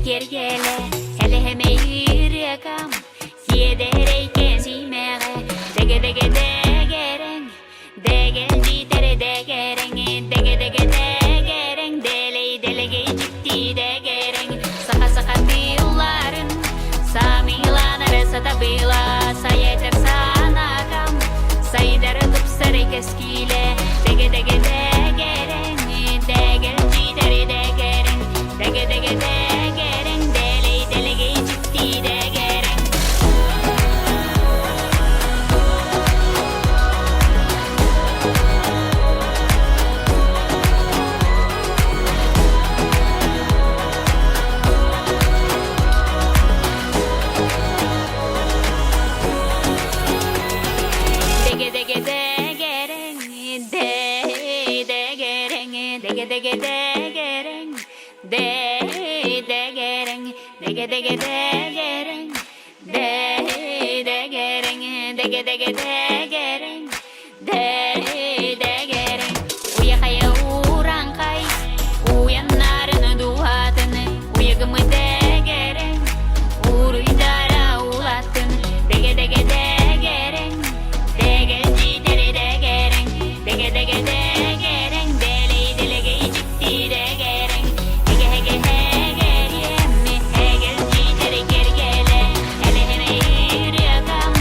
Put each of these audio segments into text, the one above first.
киэргэлэ, элэһэмэй ырыакам, сиэдэрэй симэҕэ, дэгэ-дэгэ дэгэрэҥ, дэгэлдьитэр дэгэрэҥ, дэгэ-дэгэ дэгэрэҥ, дэлэй дэлэгэй дьикти дэгэрэҥ, саха-саха тылларын, самыыланар сатабыла, сайа этэр санаакам, сайдар тупсар кэскилэ, дэгэ-дэгэ дэгэрэҥ, дэгэлдьитэр дэгэрэҥ, дэгэ-дэгэ дэгэрэҥ, дэлэй дэлэгэй дьикти дэгэрэҥ. Дэгэ дэгэрэҥ, дэгэрэҥ, дэгэ дэгэ дэгэрэҥ, дэгэрэҥ, дэгэ дэгэ дэгэрэҥ, дэгэрэҥ, дэгэ дэгэ дэгэрэҥ, дэгэрэҥ. Уйахайа уураҥхай, уйаннарын дууһатын, уйагымы дэгэрэҥ, уруйдара улатын, дэгэ дэгэ дэгэрэҥ, дэгэлдьитэри дэгэрэҥ, дэгэ дэгэ дэгэрэҥ, дэлэй дэлэгэй дьикти дэгэрэҥ, эгэ эгэ эгэриэм, эгэлдьитэри кэргэлэ, элэһэмэй ырыакам,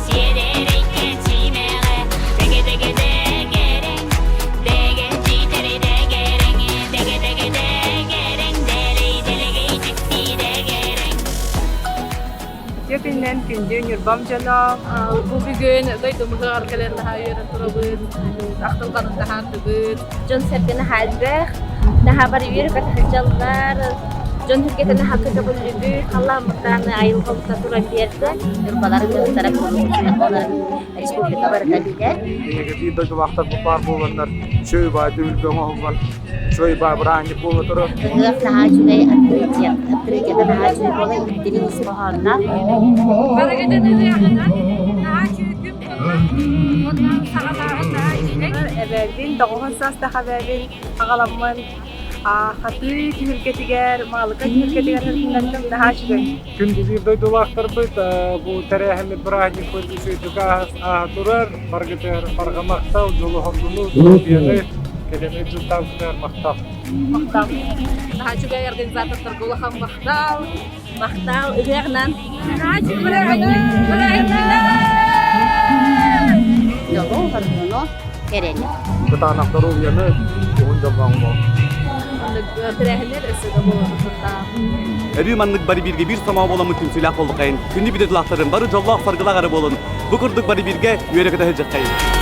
сиэдэрэй симэҕэ, дэгэ дэгэ дэгэрэҥ, дэгэлдьитэри дэгэрэҥ, дэгэ дэгэ дэгэрэҥ, дэлэй дэлэгэй дьикти дэгэрэҥ. Үтүө күнүнэн күндү Ньурбам дьоно! Бу бүгүн дойдумугар кэлэн наһаа үөрэн турабыт, ахтылҕанын таһаардыбыт. Дьон-сэргэ наһаа элбэх, наһаа бары үөрэ-көтө сылдьаллар, дьон сэргэтэ наһаа көтөҕүллүбүт, халлааммытааны айылҕабыта туран биэрдэ. Ньурбалар кыһыттара куруук республика барыта билэр. Биһиги биир дойдулаахтар бу баар буоланнар, үчүгэй баай түһүлгэ оҥоһуллан, үчүгэй баай бырааһынньык буола турар. Ыһыах наһаа үчүгэй открытие, открытиета наһаа үчүгэй буола иһиттириҥ ис хоһоонноох. Барыгытын ыһыаҕынан наһаа үчүгэй күн уонна саҕалааһын наһаа үчүгэй. Эбээбин, тоҕуһун саастаах эбээбин аҕаламмын хатыы түһүлгэтигэр, Маалыка түһүлгэтигэр сырытыннардым наһаа үчүгэй. Күн биир дойдулаахтарбыт бу тэрээһиммит бырааһынньыкпыт үчүгэйдик ааһа турар. Баргытыгар барҕа махтал, дьолу-соргуну, доруобуйаны, кэлэмэй дьылтаабытыгар махтал. Махтал. Наһаа үчүгэй организатордарга улахан махтал. Махтал ыһыаҕынан. Дьолу-соргуну, кэрэни. Кытаанах доруобуйаны, уһун дьоллооҥ Тэрээһиннэр өссө да буолуохтаах. Өрүү маннык бары бииргэ биир сомоҕо буоламмыт түмсүүлээх буоллуххайын, күндү бүдүтулаахтарын бары дьоллоох саргылаах эрэ буолун. Бу курдук бары бииргэ үөрэ-көтө сылдьаххайын.